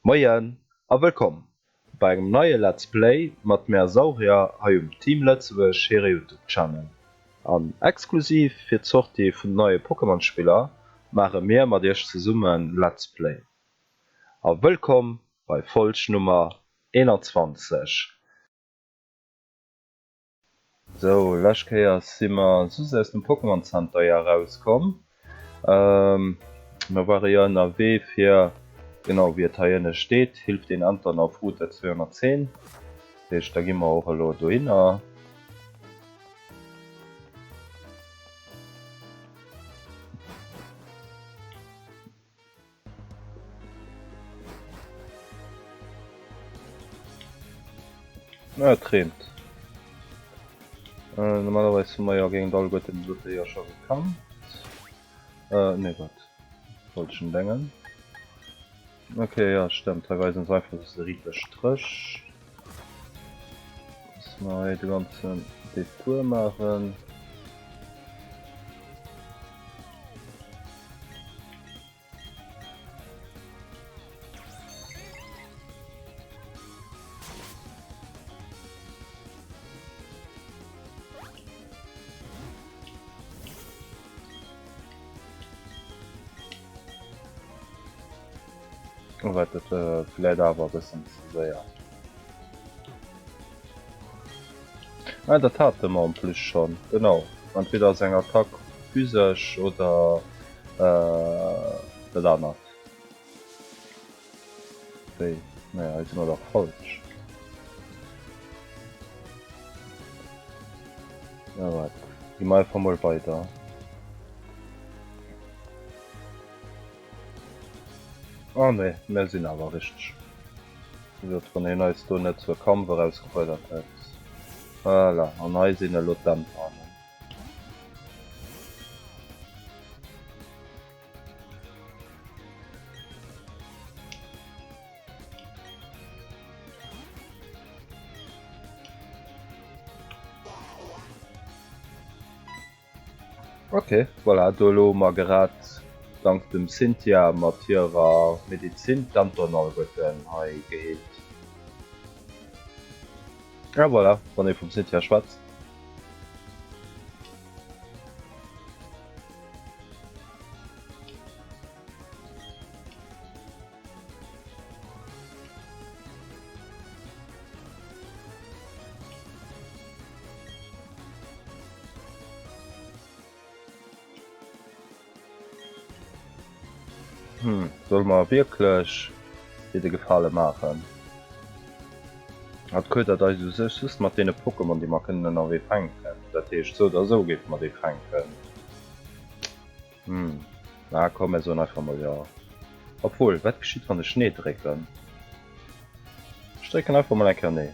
Moien a wëllkomm bei engem neie Let's Play mat mär Saurier hei um Team Lëtzebuerg hire Youtube Channel. An exklusiv fir d'Sortie vun den neie Pokémon Spiller maache mir mat iech zesummen Let's Play. A wëllkomm bei Folg Nummer 21. Sou, lescht Kéier si mer sus aus dem Pokémon Center jo erauskomm. Mer ware jo ënnerwee fir, genau wéi et hei ënne steet, Hilf den Entern auf Route 210. Dat heescht, da gi mer och elo dohinner. Na, et reent. Äh, normalerweis hu mer jo géint alleguerten déi dote jo scho gekämpft. Äh, nee, wat? Falschen Dengen. Okay, ja, stimmt. Hei weisen se einfach just e riite Stréch. Dass mer hei de ganzen Detour maachen. Oh, wat dat äh, vläit awer e bëssen ze séier. Ah, dat hate mer en plus schonn, genau. Entweder ass eng Attack physesch oder dat anert. Wéi? Naja, hei si mer dach falsch. Na wat, gi mer einfach mol weider. Ah nee, mir sinn awer richteg. Wéi wann een eis do net zur Kampf erausgefuerdert hätt. Voilà, an hei sinn elo d'Enteranen. Ok, voilà, do elo hu mer grad dank dem Cynthia mat hirer Medizin d'Anton alleguerten hei geheelt. Ah voilà, wann ee vum Cynthia schwätzt. Hm, solle mer wierklech dir de Gefale maachen? Hatt ködert eis u sech just mat deene Pokémon, déi mer kënnen ënnerwee fänken. Dat heescht, sou oder sou géife mer déi fänken. Hm, na komm, mir soen einfach mol jo. Obwuel, wat geschitt wann ech Nee drécken? Ech drécken einfach mol eng Kéier Nee.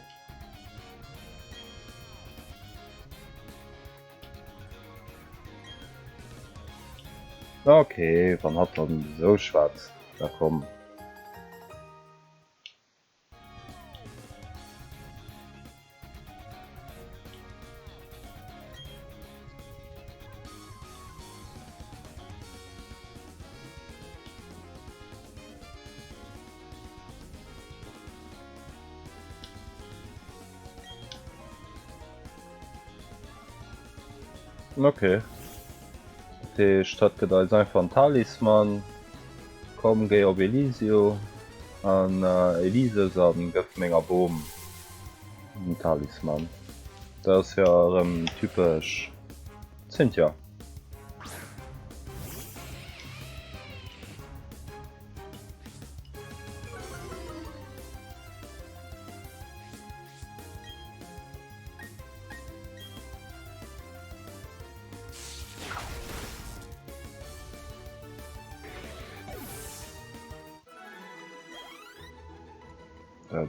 Okay, wann hatt dann esou schwätzt, da komm. Okay. Dat heescht, hatt gëtt eis einfach en Talisman. Komm, géi op Elisio an Elises an gëff menger Bom en Talisman. Dat ass jo erëm typesch Cynthia.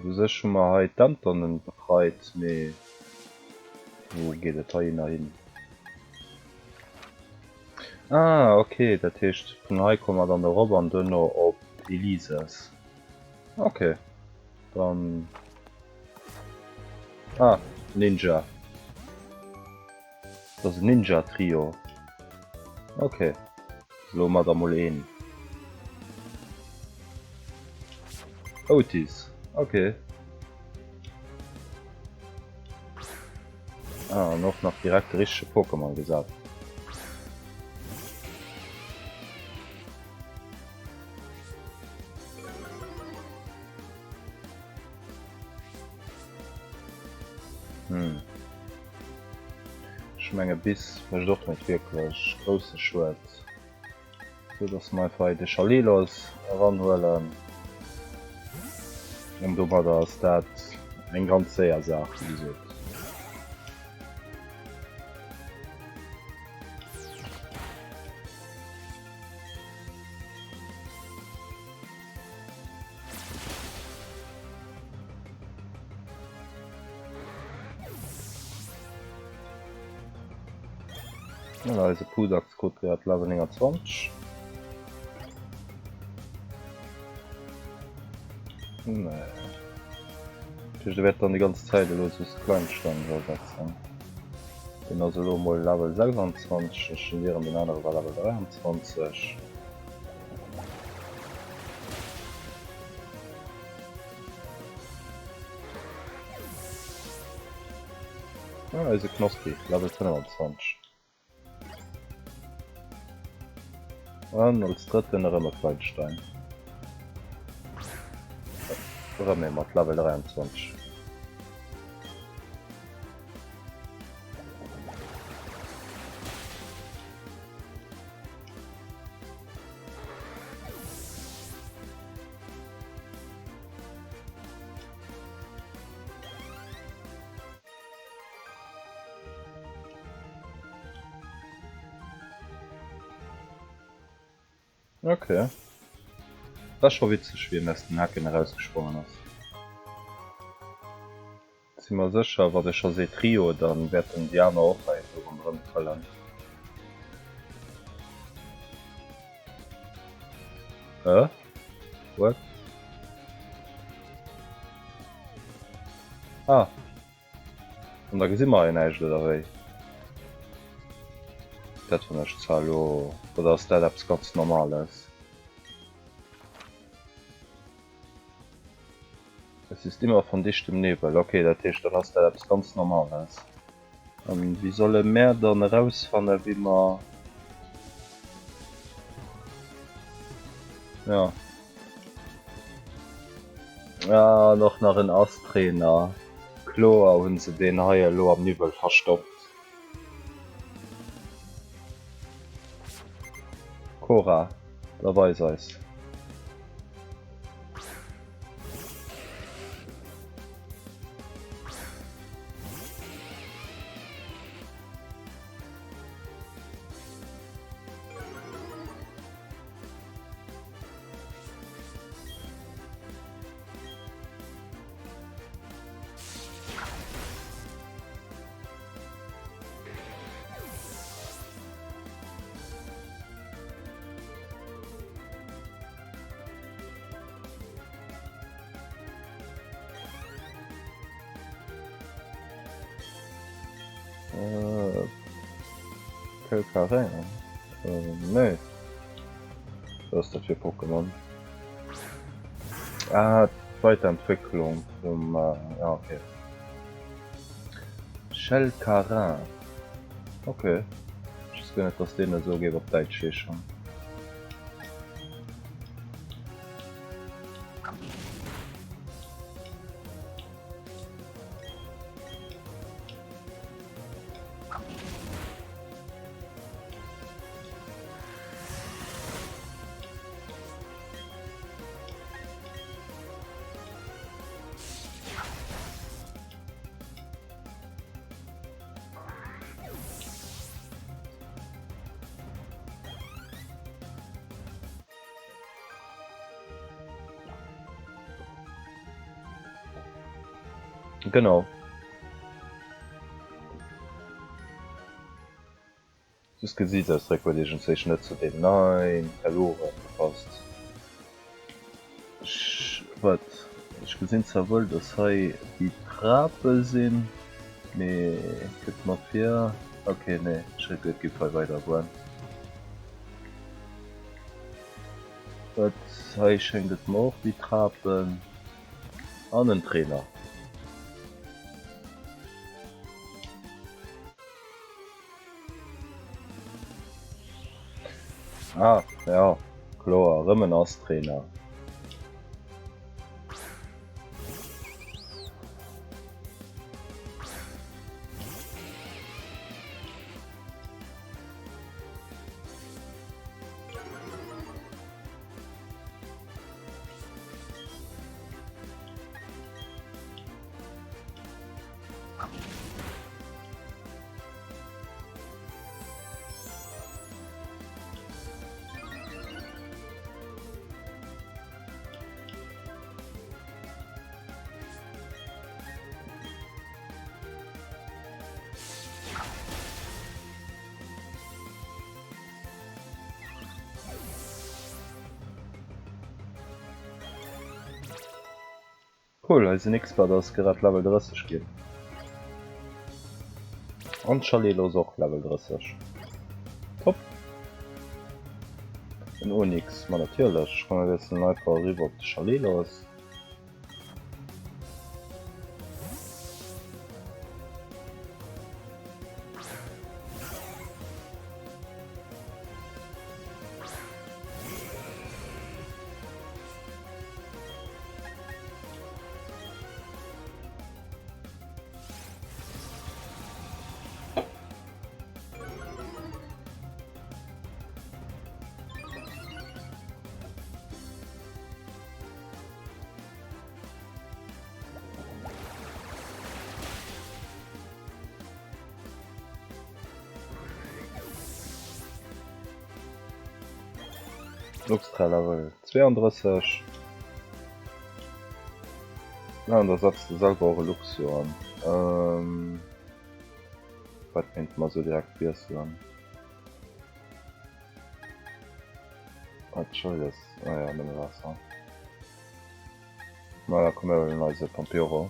U sech hu mer hei d'Antonen befreit, mee wou geet et heihinner hin? Ah ok, dat heescht vun hei komme mer dann erop an duerno op Elises. Ok, dann... Ah, Ninja. Dat ass en Ninja Trio. Ok, elo hu mer der mol een. Otis, ok. Ah, an och nach direkt de richtege Pokémon gesat. Hm. Ech menge bis mécht och net wierklech grousse Schued. Sou dass mer einfach hei de Chalilos eranhuelen. An domadder ass dat eng ganz séier Saach, wéi gesot. Voilà, eise Pudax krut grad Level 29. Nee. Natürlich, der wäert dann die ganze Zeit elo just Kleinstein setzen. Den ass elo mol Level 26, ech genieren den anere war Level 23. Ah, eise Knospi, Level 25. An als drëtten erëm e Kleinstein. Erëm ee mat Level 23. Okay. War scho witzeg wéi en aus den Hecken erausgesprongen ass. Si mer sécher, wann ech scho seet Trio, dann wäerten déi aner och hei esou ronderëm trëllen. Äh? What? Ah. An da gesi mer hei näischt, oder wéi? Dat fann ech zwar elo, oder ass dat eppes ganz Normales? Es ist immer von dichtem Nebel. Okay, dat heescht, dann ass dat eppes ganz Normales. An wéi solle mär dann erausfanne wéi mer. Ja. Ah, an och nach en Ass-Trainer. Kloer hunn se deen hei elo am Niwwel verstoppt. Cora, da weis eis. Pelkarin? Nee. Was ass dat fir Pokémon? Ah, d'Weiterentwécklung vum... Ja, okay. Schelkarin. Okay. Ech wosst guer net, dass deen esou géif op Däitsch heeschen. Genau. Just Gesiichtsausdréck huet iergendzwéi net zu deem Nein verloren gepasst. Ech, wat, ech gesinn zwar wuel dass hei déi Trape sinn, mee gëtt mer vir, ok nee, ech et géif hei weider goen. Wat, hei schéngt et mer och déi Trapen. An en Trainer. Ah, ja, kloer, erëm en Ass-Trainer. Cool, eisen Expert ass grad Level 30 ginn. An d'Chalelo ass och Level 30. Top! En Onix, ma natierlech. Komm mir wiesselen einfach eriwwer op de Chalelos. Luxtra Level 32. Ja, an da setzt de selwer och e Luxio an. Ähm, wat kéinte mer sou direkt wiesselen? Ah, Entschuldes. Ah ja, nëmme Waasser. Na, da komm mir huelen eise Pampero.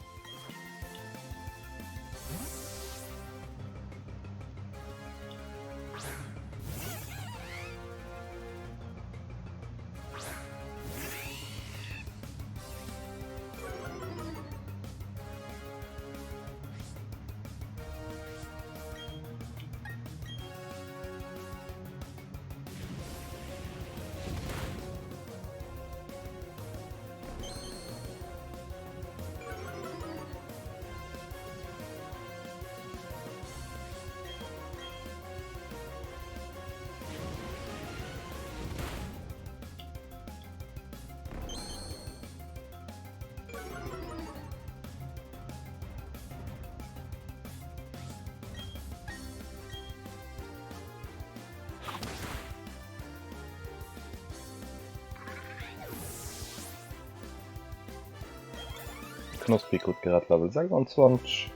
Knospi krut grad Level 26.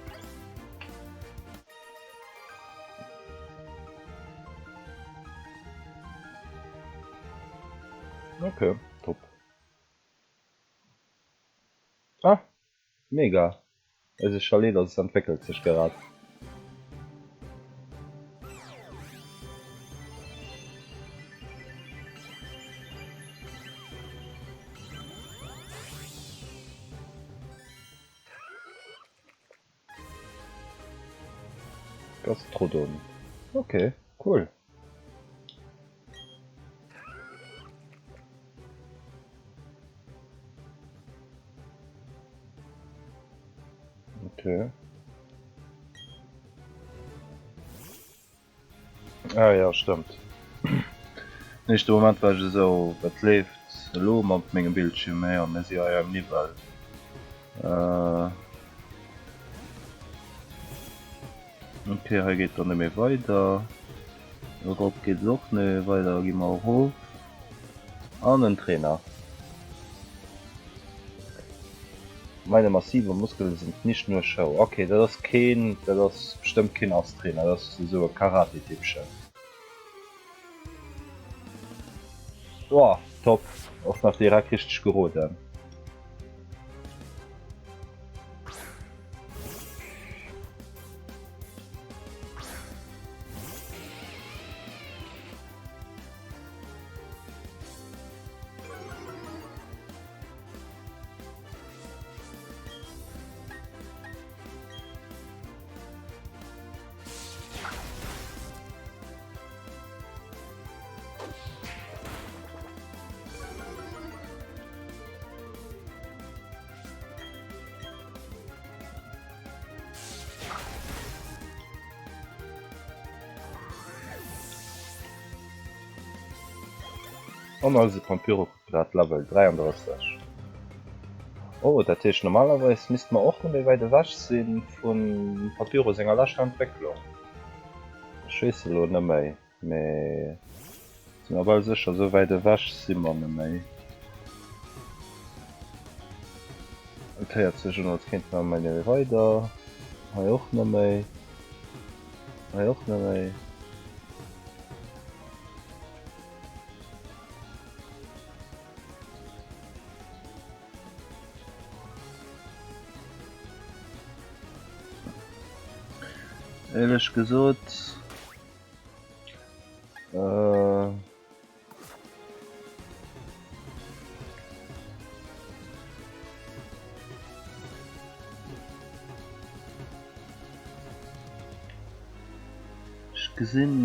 Okay, top. Ah, mega. Eise Chalet das entwéckelt sech grad. Gastrodon. Okay, cool. Okay. Ah ja, stëmmt. Den éischte Moment war ech esou, wat leeft elo mat mengem Bildschierm? Mee jo, mir si hei am Niwwel. Äh. Ok, hei geet dann net méi weider. Erop geet et och net méi weider, da gi mer erof. An en Trainer. Meine massive Muskeln sind nicht nur Show. Ok, dat ass keen, dat ass bestëmmt keen Ass-Trainer, dat ass esou e Karate-Typpchen. Boah, top. Och nach direkt richteg geroden. An eise Pampyro kritt grad Level 33. Oh, dat heescht normalerweis misste mer och net méi wäit ewech si vum Pampyro senger leschter Entwécklung. Ech weess elo net méi, mee si mer bal sécher, esou wäit ewech si mer net méi. Et héiert sech un, als kéinte mer méi weider. Hei och net méi. Hei och net méi. Éierlech gesot, äh. Ech gesinn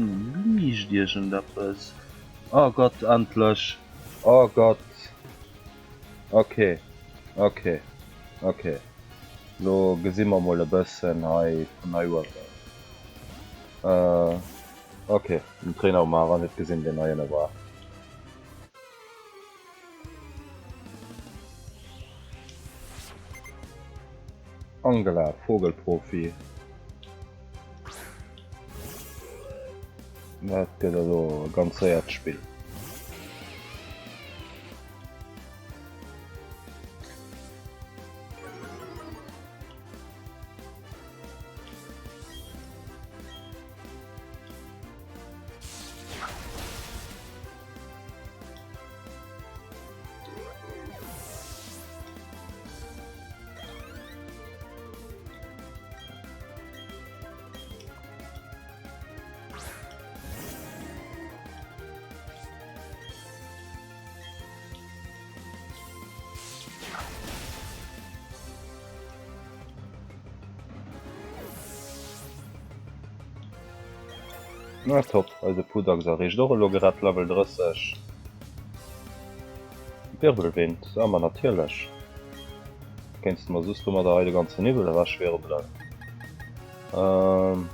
liicht iergendeppes. Oh Gott, endlech! Oh Gott! Ok, ok, ok. Lo gesi mer mol e bëssen hei vun hei uewen. Ok, den Trainer hu mer awer net gesinn, deen hei ënne war. Angela, Vogelprofi. Dat gëtt elo e ganz séiert Spill. Na top, eise Pudax erreecht och elo grad Level 30. Wirbelwind, ah ma natierlech. Kéints de mer soss domadder hei de ganzen Niwwel ewechwirbelen. Ähm.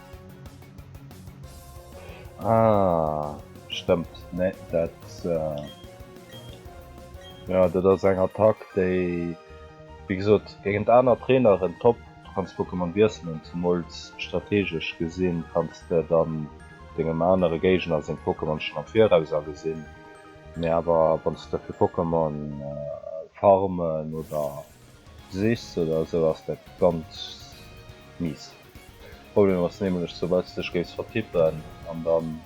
Ah, stëmmt. Nee, dat, äh, ja, dat ass eng Attack, déi, wéi gesot, géint aner Traineren top. Du kanns Pokémon wiesselen, zemools strategesch gesinn kanns de dann dengem anere Géigner seng Pokémon schonn am Viraus agesinn. Mee awer wann s de fir Pokémon farmen oder sichs oder esou ass dat ganz mies. Problem ass nämlech soubal s dech géifs vertippen an dann,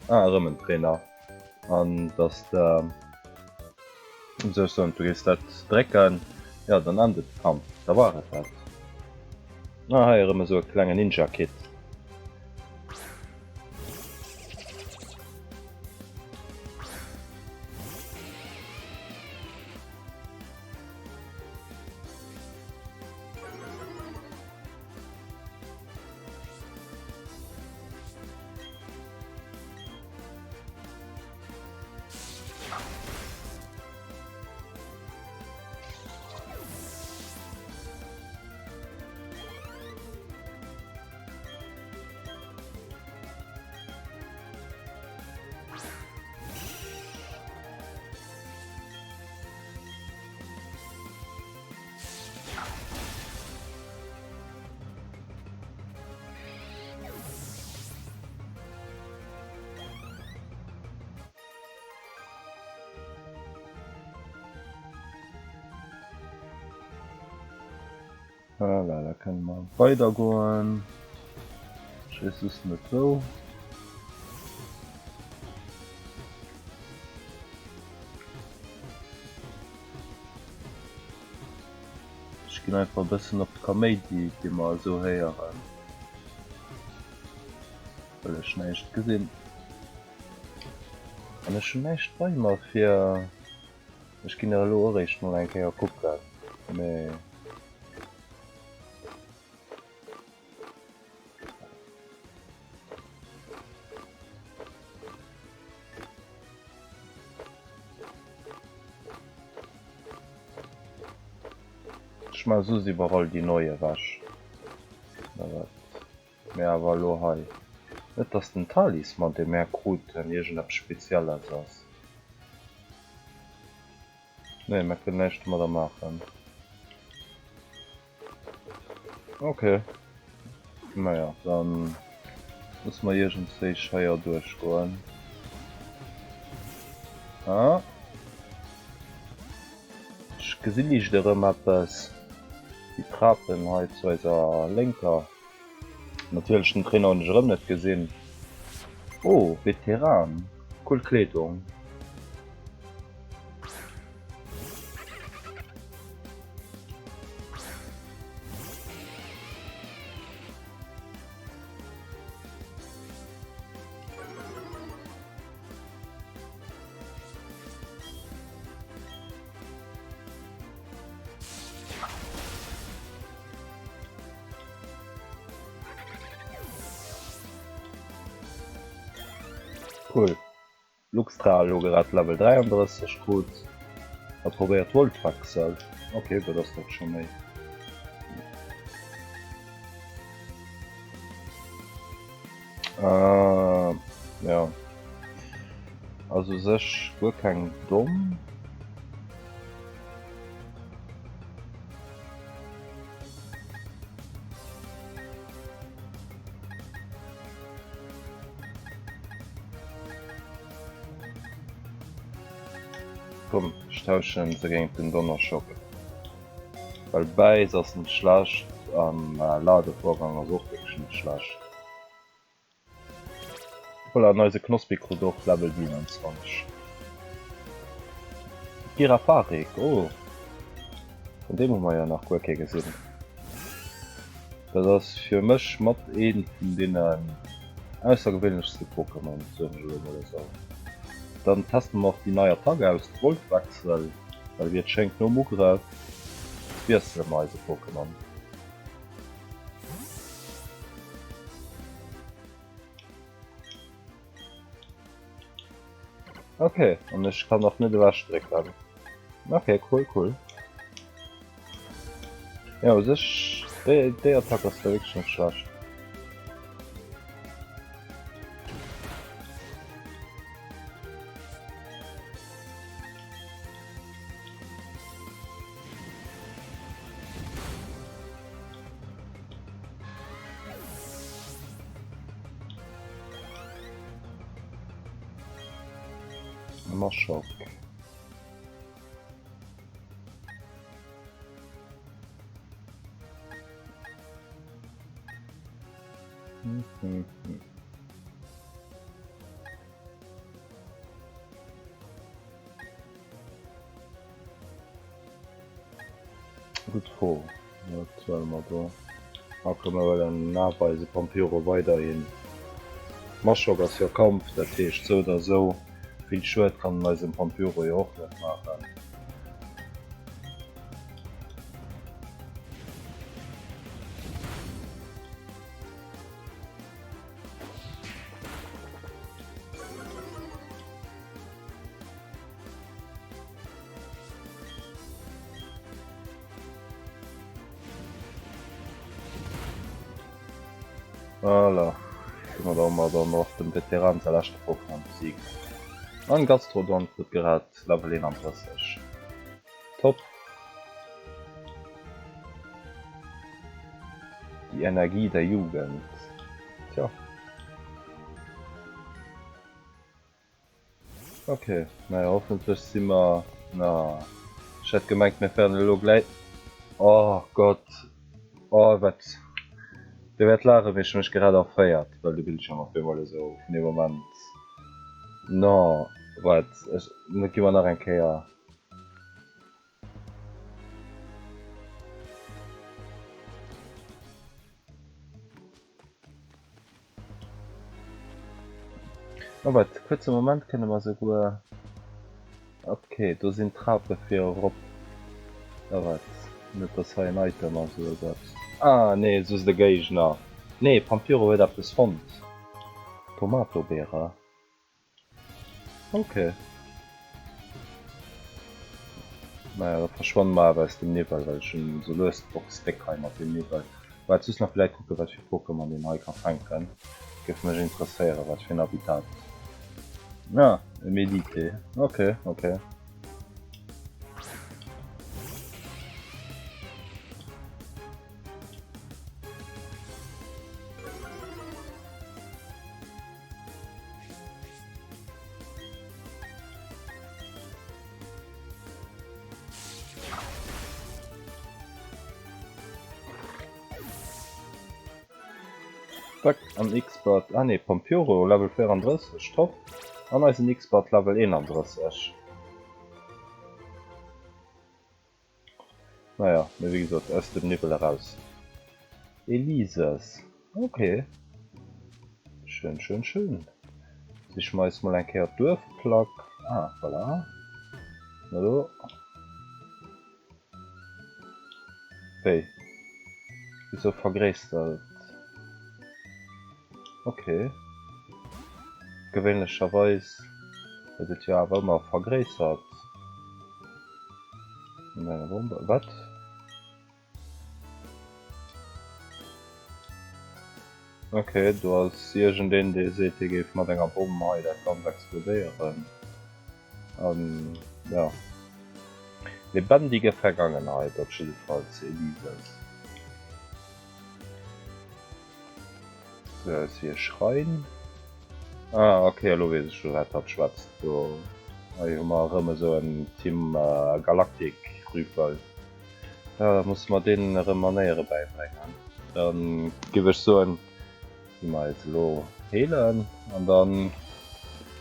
ah erëm en Trainer, an dass de, wéi soll ech soen, du géifs dat drécken, jo dann endet de Kampf, da war et dat. Ah hei erëm esou e klenge Ninja Kid. Voilà, da kënne mer weider goen. Ech weess just net wou. Ech ginn einfach e bëssen op de Kaméidi, dee mer esou héieren, well ech näischt gesinn. An ech hunn näischt bei mer fir. Ech ginn der elo eréischt mol eng Kéier kucken, mee. Ech maache soss iwwerall déi nei ewech, oder wat? Mee awer elo hei. Net dass den Talisman dee mär kruten iergendeppes Spezielles ass. Nee, mer kënnen näischt domadder maachen. Okay. Naja, dann musse mer iergendswéi scheier duerchgoen. Ah. Ech gesi liicht erëm eppes. Déi Trapen hei zu eiser Lénker. Natierlech den Trainer hunn ech erëm net gesinn. Oh, Veteran. Cool Kleedung. Cool. Luxtra elo grad Level 33 krut a probéiert Voltwechsel. Ok, wat ass dat scho méi? Äh, ja. Also sech guer keng domm. Komm, ech tauschen se géint den Donnerschock. Well Bäiss ass net schlecht an Ladevorgang ass och wierklech net schlecht. Voilà, an eise Knospi krut och Level 27. Girafarik, oh! Vun deem hu mer jo nach guer kee gesinn. Dat ass fir mech mat eent vun deenen aussergewéinlechste Pokémon, soen ech elo mol esou. Dann teste mer och déi nei Attack aus, de Voltwechsel, well wéi et schéngt nom Ugrëff wiessele mer eise Pokémon. Okay, an ech kann och net ewech drécken. Okay, cool, cool. Ja, u sech, déi, déi Attack ass da wierklech net schlecht. Maschock. Hm, hm, hm. Gutt Fro, wat wëlle mer do? Ah komm, mer wëllen awer eise Pampyro weiderhin. Maschock ass jo Kampf, dat heescht sou oder sou vill Schued kann en eisem Pampyro jo och net maachen. Voilà. Domadder hu mer dann och dem Veteran säi leschte Pokémon besiegt. An Gastrodon krut grad Level 31. Top. Die Energie der Jugend. Tja. Ok, naja hoffentlech si mer, na ech hat gemengt mir féieren elo gläi, oh Gott, oh wat, Dir wäert laachen, wéi ech mech grad erféiert, well de Bildschirm op eemol esou vun deem Moment, no wat, ech, dat gi mer nach eng Kéier. Oh wat, kuerze Moment kënne mer souguer... Ok, do sinn d'Trape fir erop. Oh wat, net dass hei en Item ass oder sou eppes. Ah nee, just e Géigner. Nee, Pampiro huet eppes fonnt. Tomatobeere. Ok. Naja, da verschwanne mer awer aus dem Niwwel, well ech hunn esou lues d'Box déck hei mat deem Niwwel. Waart, just nach vläit kucken, wat fir Pokémon een hei ka fänken. Géif mech interesséieren, wat fir en Habitat. Ah, e Medite. Ok, ok. Zack, an Xbert, ah nee, Pampyoro Level 34, top. An eisen Xbert Level 31. Naja, mee wéi gesot, aus dem Niwwel eraus. Elises, ok. Schön, schön, schön. Siche mer eis mol eng Kéier d'Duerfplack. Ah, voilà. Na do. Wéi? Wisou vergréissert et? Ok. Gewéinlecherweis gëtt et jo awer ëmmer vergréissert. Wat? Ok, do ass iergendeen dee seet hie géif mat enger Bomm hei dat Ganzt explodéieren. An ja, lebendige Vergangenheit op jiddefalls Elises. Sou aus wéi e Schrein. Ah ok, elo weess ech vu wat hatt schwätzt. Do hei hu mer erëm esou en Team Galactic Rüpel. Ja, da musse mer deenen erëm Manéiere bäibréngen. Dann giff ech soen, gi mer eis elo heelen an dann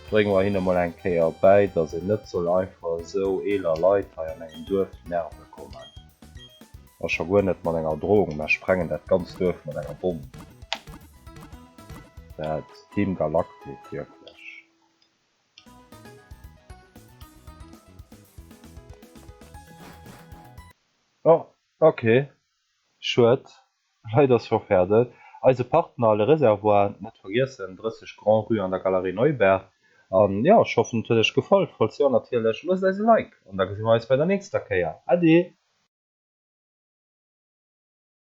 brénge mer hinne mol eng Kéier bäi, dass een net soll einfach esou eeler Leit hei an engem Duerf nerve kommen. A scho guer net mat enger Drohung, mer sprengen dat ganzt Duerf mat enger Bomm. Dat Team Galactic, wierklech. Oh, ok. Schued. Leider ass scho fäerdeg. Eise Partner Le Réservoir, net vergiessen, 30 Grand Rue an der Galerie Neuberg. An jo, ech hoffen et huet iech gefall. Falls jo natierlech, loosst eis e Like an da gesi mer eis bei der nächster Kéier. Ade!